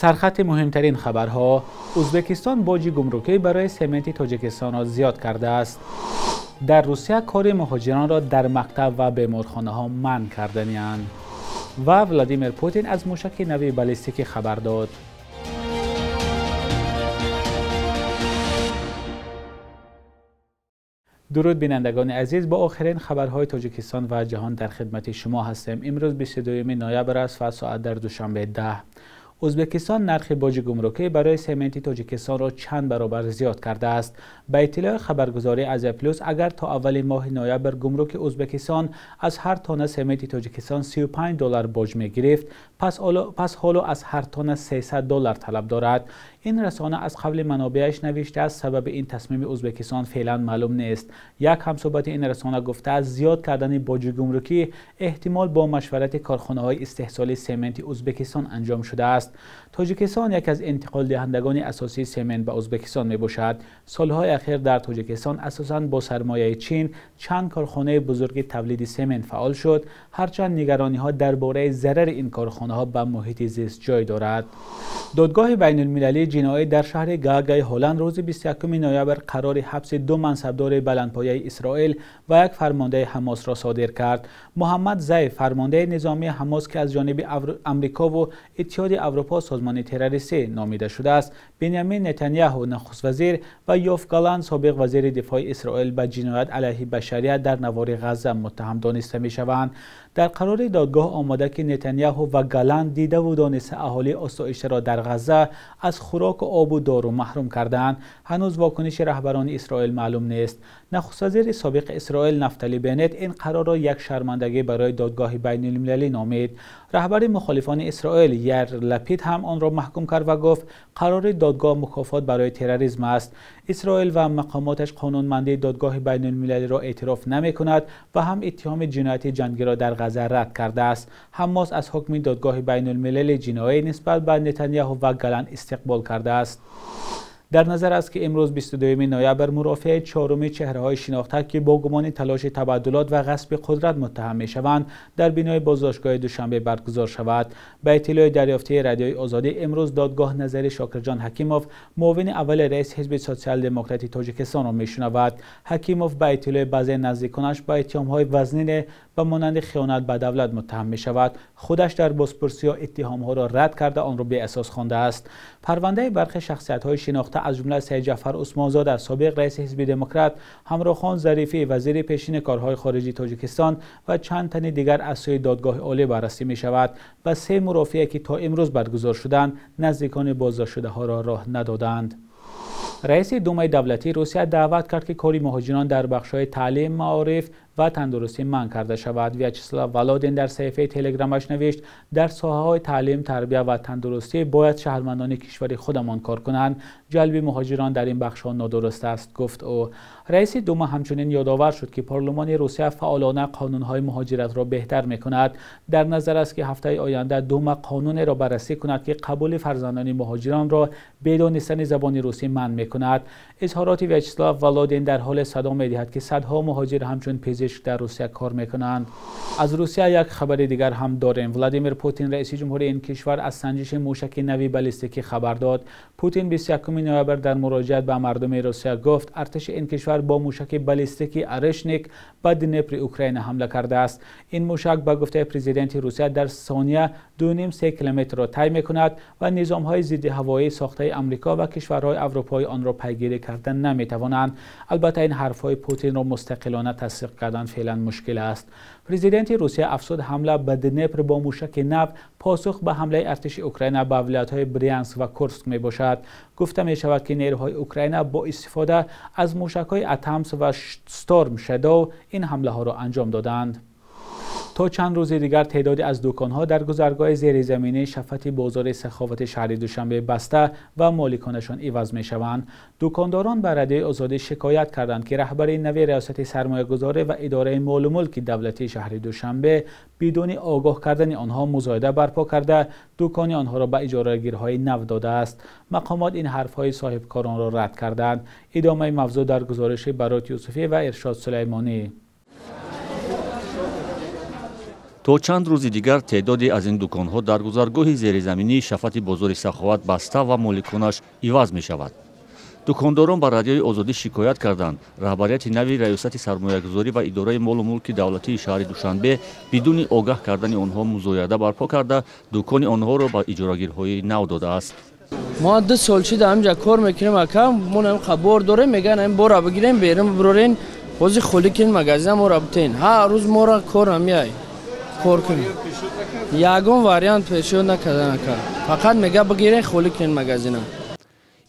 Сархати муҳимтарин хабарҳо. Ӯзбекистон боҷи гумрукӣ барои сементи Тоҷикистонро зиёд кардааст. Дар Русия кори муҳоҷиронро дар мактаб ва беморхонаҳо манъ карданианд. Ва Владимир Путин аз мушаки нави баллистикӣ хабар дод. Дуруд бинандагони азиз, бо охирин хабарҳои Тоҷикистон ва ҷаҳон дар хидмати шумо ҳастем. Имрӯз 22 ноябр аст ва соат дар Душанбе 10. Ӯзбекистон нархи боҷи гумрукӣ барои сементи Тоҷикистонро чанд баробар зиёд кардааст. Ба иттилои хабаргузории Азия Плюс, агар то аввали моҳи ноябр гумруки Ӯзбекистон аз ҳар тонна сементи Тоҷикистон $35 боҷ мегирифт, пас ҳоло аз ҳар тонна $300 талаб дорад. Ин расона аз қавли манобеаш навиштааст, сабаби ин тасмими Ӯзбекистон феълан маълум нест. Як ҳамсӯҳбати ин расона гуфтааст, зиёд кардани боҷи гумрукӣ эҳтимол бо машварати корхонаҳои истеҳсоли сементи Ӯзбекистон анҷом шудааст. Тоҷикистон яке аз интиқолдиҳандагони асосии семент ба Ӯзбекистон мебошад. Солҳои ахир дар Тоҷикистон асосан бо сармояи Чин чанд корхонаи бузурги тавлиди семент фаъол шуд, ҳарчанд нигарониҳо дар бораи зарари ин корхонаҳо ба муҳити зист ҷой дорад. Додгоҳи байналмилалии ҷиноӣ дар шаҳри Гаагаи Ҳолланд рӯзи 21 ноябр қарори ҳабси ду мансабдори баландпояи Исроил ва як фармондаи Ҳамосро содир кард. Муҳаммад Зайф, фармондаи низомии Ҳамос, ки аз ҷониби Амрико ва Иттиҳоди Аврупо созмони террористӣ номида шудааст, Бенямин Нетаняҳу, нахуствазир, ва Йоав Галант, собиқ вазири дифои Исроил, ба ҷиноят алайҳи башарият дар навори Ғазза муттаҳам дониста мешаванд. Дар қарори додгоҳ омада ки Нетаняҳу ва Галант дидаву дониста аҳолии осоишро дар Ғазза аз хӯроку обу дору маҳрум кардаанд. Ҳанӯз вокуниши раҳбарони Исроил маълум нест. Нахуствазири собиқи Исроил Нафтали Бенет ин қарорро як шармандагӣ барои додгоҳи байналмилалӣ номид. Раҳбари мухолифони Исроил Яир Лапид ҳам онро маҳкум кард ва гуфт қарори додгоҳ мукофот барои терроризм аст. Исроил ва мақомоташ қонунмандии додгоҳи байналмилалиро эътироф намекунад ва ҳам иттиҳоми ҷинояти ҷангиро дар Ғазза рад кардааст. Ҳамос аз ҳукми додгоҳи байналмилалии ҷиноӣ нисбат ба Нетаняҳу ва Галант истиқбол кардааст. Дар назар аст ки имрӯз 22 ноябр мурофиаи чаҳоруми чеҳраҳои шинохта, ки бо гумони талоши табаддулот ва ғасби қудрат муттаҳам мешаванд, дар бинои боздоштгоҳи Душанбе баргузор шавад. Ба иттилои дарёфтии Радиои Озодӣ, имрӯз додгоҳ назари Шокирҷон Ҳакимов, муовини аввали раиси ҳизби Сотсиал-демократи Тоҷикистонро мешунавад. Ҳакимов ба иттилои баъзе наздиконаш ба иттиҳомҳои вазнине ба монанди хиёнат ба давлат муттаҳам мешавад. Худаш дар бозпурсиҳо иттиҳомҳоро рад карда, онро беасос хондааст. Парвандаи бархе шахсиятҳои шинохта, аз ҷумла Саид Ҷаъфар Усмонзода, собиқ раиси ҳизби Демократ, Ҳамроҳхон Зарифӣ, вазири пешини корҳои хориҷии Тоҷикистон ва чанд тани дигар аз сӯи додгоҳи олӣ баррасӣ мешавад. Ба се мурофиа, ки то имрӯз баргузор шуданд, наздикони боздоштшудаҳоро роҳ надоданд. Раиси Думаи давлатии Русия даъват кард, ки кори муҳоҷирон дар бахшҳои таълим, маориф ва тандурустӣ манъ карда шавад. Вячеслав Володин дар саҳифаи Телеграмаш навишт, дар соҳаҳои таълим, тарбия ва тандурустӣ бояд шаҳрвандони кишвари худамон кор кунанд. Ҷалби муҳоҷирон дар ин бахшҳо нодуруст аст, гуфт ӯ. Раиси Дума ҳамчунин ёдовар шуд, ки парлумони Русия фаъолона қонунҳои муҳоҷиратро беҳтар мекунад. Дар назар аст, ки ҳафтаи оянда Дума қонунеро баррасӣ кунад, ки қабули фарзандони муҳоҷиронро бе донистани забони русӣ манъ мекунад. Изҳороти Вячеслав Володин дар ҳоле садо медиҳад, ки садҳо муҳоҷир ҳамчун пизишк дар Русия кор мекунанд. Аз Русия як хабари дигар ҳам дорем. Владимир Путин, раиси ҷумҳури ин кишвар, аз санҷиши мушаки нави баллистикӣ хабар дод. Путин 21 ноябр дар муроҷиат ба мардуми Русия гуфт, артиши ин кишвар бо мушаки баллистикии Орешник ба Днепри Украина ҳамла кардааст. Ин мушак ба гуфтаи президенти Русия дар сония 2,5-3 километрро тай мекунад ва низомҳои зидди ҳавоии сохтаи Амрико ва кишварҳои аврупоӣ онро пайгирӣ карда наметавонанд. Албатта ин ҳарфҳои Путинро мустақилона тасдиқ кардан феълан мушкил аст. Президенти Русия афзуд, ҳамла ба Днепр бо мушаки нав посух ба ҳамлаи артиши Украина ба вилоятҳои Брянск ва Курск мебошад. Гуфта мешавад, ки нерӯҳои Украина бо истифода аз мушакҳои Атамс ва Storm Shadow ин ҳамлаҳоро анҷом доданд. То чанд рӯзи дигар теъдоде аз дуконҳо дар гузаргоҳи зеризаминии шафати бозори саховати шаҳри Душанбе баста ва моликонашон иваз мешаванд. Дукондорон ба Радиои Озодӣ шикоят карданд, ки раҳбари нави риёсати сармоягузорӣ ва идораи молу мулки давлатии шаҳри Душанбе бидуни огоҳ кардани онҳо музоида барпо карда, дукони онҳоро ба иҷорагирҳои нав додааст. Мақомот ин ҳарфҳои соҳибкоронро рад карданд. Идомаи мавзӯъ дар гузориши Барот Юсуфӣ ва Иршод Сулаймонӣ. То чанд рӯзи дигар теъдоде аз ин дуконҳо дар гузаргоҳи зеризаминии шафати бозори Саховат баста ва моликонаш иваз мешавад. Дукондорон ба Радиои Озодӣ шикоят карданд. Раҳбарияти нави Раёсати сармоягузорӣ ва идораи молу мулки давлатии шаҳри Душанбе бидуни огаҳ кардани онҳо музояда барпо карда, дукони онҳоро ба иҷорагирҳои нав додааст. Мо 2 сол шуда ҳамҷа кор мекунем, ака, мо бор дорем, мегӯянд ҳамин бора бигирем, берун бирорен, бози холӣ кунем магазина моро битен. Ҳар рӯз моро кор намеяй, кор кунем. Ягон вариант пешниҳод накардан, ака. Фақат мега бигирен, холӣ кунем магазина.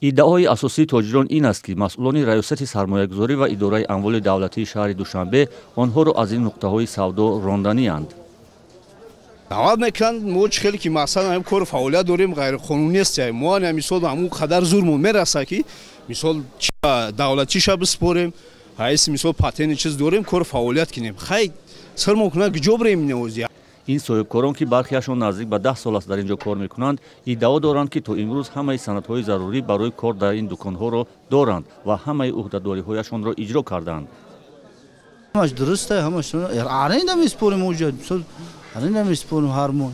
Иддаои асосии тоҷирон ин аст, ки масъулони Раёсати сармоягузорӣ ва идораи амволи давлатии шаҳри Душанбе онҳоро аз ин нуқтаҳои савдо ронданианд. Даъват мекунанд, мо чӣ хеле ки масалан ҳамин кору фаъолият дорем, ғайриқонунӣ нест. Мо мисол ҳамун қадар зурмон мерасад, ки мисол давлатиша биспорем, ҳайси мисол патенти чиз дорем, кору фаъолият кунем. Хай сирмон кунад, куҷо бирем инозия? Ин соҳибкорон, ки бархеашон наздик ба 10 сол аст дар ин ҷо кор мекунанд, иддао доранд, ки то имрӯз ҳамаи санадҳои зарурӣ барои кор дар ин дуконҳоро доранд ва ҳамаи ӯҳдадориҳояшонро иҷро кардаанд. Ҳамаш дуруст, ҳамаш аренда меспорем, уҷа аренда меспорем ҳар моҳ.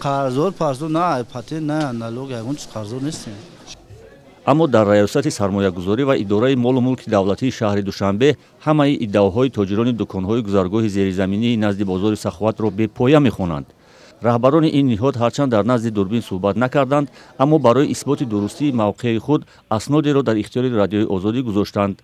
Қарздор парздор на, патент на, налог ягон чиз қарздор нестем. Аммо дар Раёсати сармоягузорӣ ва идораи молу мулки давлатии шаҳри Душанбе ҳамаи иддаоҳои тоҷирони дуконҳои гузаргоҳи зеризаминии назди бозори Саховатро бепоя мехонанд. Раҳбарони ин ниҳод ҳарчанд дар назди дурбин суҳбат накарданд, аммо барои исботи дурустии мавқеи худ аснодеро дар ихтиёри Радиои Озодӣ гузоштанд.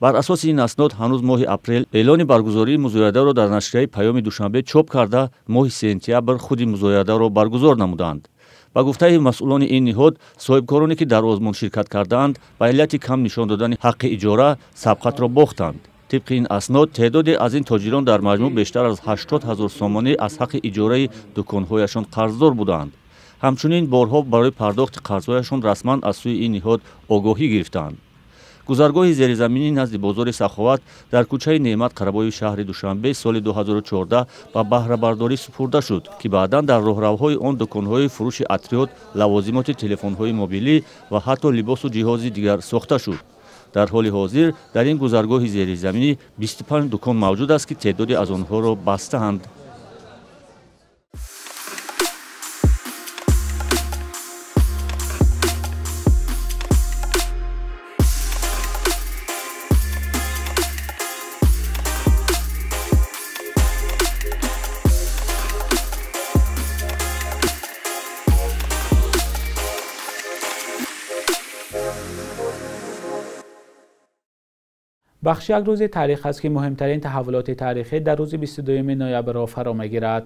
Бар асоси ин аснод ҳанӯз моҳи апрел эълони баргузории музоядаро дар нашрияи Паёми Душанбе чоп карда, моҳи сентябр худи музоядаро баргузор намуданд. Ба гуфтаи масъулони ин ниҳод, соҳибкороне ки дар озмун ширкат кардаанд, ба иллати кам нишон додани ҳаққи иҷора сабқатро бохтанд. Тибқи ин аснод, теъдоде аз ин тоҷирон дар маҷмӯъ бештар аз 80 ҳазор сомонӣ аз ҳаққи иҷораи дуконҳояшон қарздор буданд. Ҳамчунин борҳо барои пардохти қарзҳояшон расман аз сӯи ин ниҳод огоҳӣ гирифтанд. Гузаргоҳи зеризаминӣ назди бозори Саховат дар кӯчаи Неъмат Қарабои шаҳри Душанбе соли 2014 ба баҳрабардорӣ супурда шуд, ки баъдан дар роҳравҳои он дуконҳои фурӯши атриёт, лавозимоти телефонҳои мобилӣ ва ҳатто либосу ҷиҳози дигар сохта шуд. Дар ҳоли ҳозир дар ин гузаргоҳи зеризаминӣ 25 дукон мавҷуд аст, ки теъдоде аз онҳоро бастаанд. Бахши як рӯзи таърих аст, ки муҳимтарин таҳаввулоти таърихӣ дар рӯзи 22 ноябрро фаро мегирад.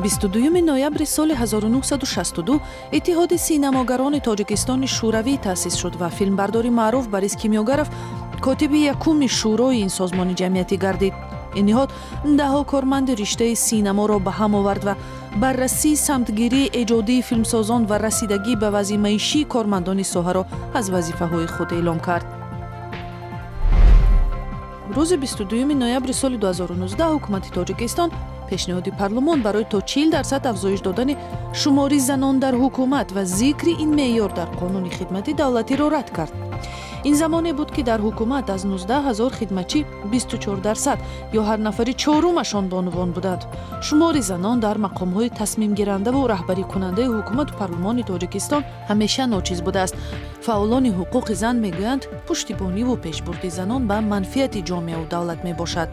Бисту дуюми ноябри соли 1962 Иттиҳоди синамогарони Тоҷикистони Шӯравӣ таъсис шуд ва филмбардори маъруф Борис Кимёгаров котиби якуми шӯрои ин созмони ҷамъиятӣ гардид. Ин ниҳод даҳҳо корманди риштаи синаморо ба ҳам овард ва баррасии самтгирии эҷодии филмсозон ва расидагӣ ба вазъи маишии кормандони соҳаро аз вазифаҳои худ эълом кард. Рӯзи 22 ноябри соли 2019 ҳукумати Тоҷикистон пешниҳоди парлумон барои то 40% афзоиш додани шумори занон дар ҳукумат ва зикри ин меъёр дар қонуни хидмати давлатиро рад кард. Ин замоне буд, ки дар ҳукумат аз 19 ҳазор хидматчӣ 24% ё ҳар нафари чорумашон бонувон буданд. Шумори занон дар мақомҳои тасмимгирандаву раҳбарикунандаи ҳукумату парлумони Тоҷикистон ҳамеша ночиз будааст. Фаъолони ҳуқуқи зан мегӯянд, пуштибониву пешбурди занон ба манфиати ҷомеаву давлат мебошад.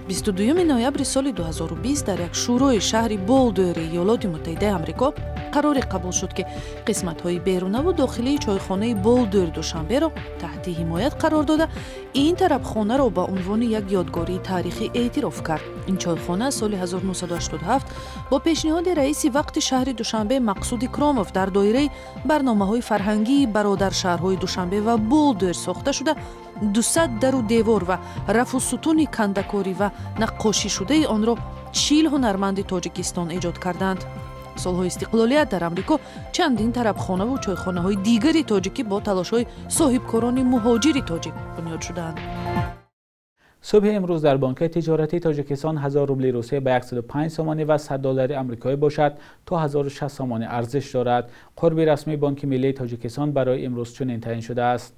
22 ноябри соли 2020 дар як шӯрои шаҳри Болдуэри Иёлоти Муттаҳидаи Амрико қароре қабул шуд, ки қисматҳои берунаву дохилии чойхонаи Болдуэр Душанберо таҳти ҳимоят қарор дода, ин тарабхонаро ба унвони як ёдгории таърихӣ эътироф кард. Ин чойхона соли 1987 бо пешниҳоди раиси вақти шаҳри Душанбе Мақсуд Икромов дар доираи барномаҳои фарҳангии бародаршаҳрҳои Душанбе ва Болдуэр сохта шуда, 200 дару девор ва рафу сутуни кандакорӣ ва наққошишудаи онро 40 ҳунарманди Тоҷикистон эҷод карданд. Солҳои истиқлолият дар Амрико чандин тарабхонаву чойхонаҳои дигари тоҷикӣ бо талошҳои соҳибкорони муҳоҷири тоҷик бунёд шудаанд. Субҳи имрӯз дар бонки тиҷоратии Тоҷикистон 1000 рубли Русия ба 105 сомонӣ ва 100 доллари амрикоӣ бошад то 1060 сомонӣ арзиш дорад. Қурби расмии Бонки миллии Тоҷикистон барои имрӯз чунин таъин шудааст.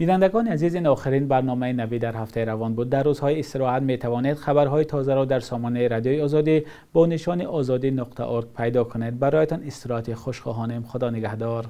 Бинандагони азиз, ин охирин барномаи навӣ дар ҳафтаи равон буд. Дар рӯзҳои истироҳат метавонед хабарҳои тозаро дар сомонаи Радиои Озодӣ бо нишони ozodi.org пайдо кунед. Бароятон истироҳати хуш хоҳонем. Худо нигаҳдор.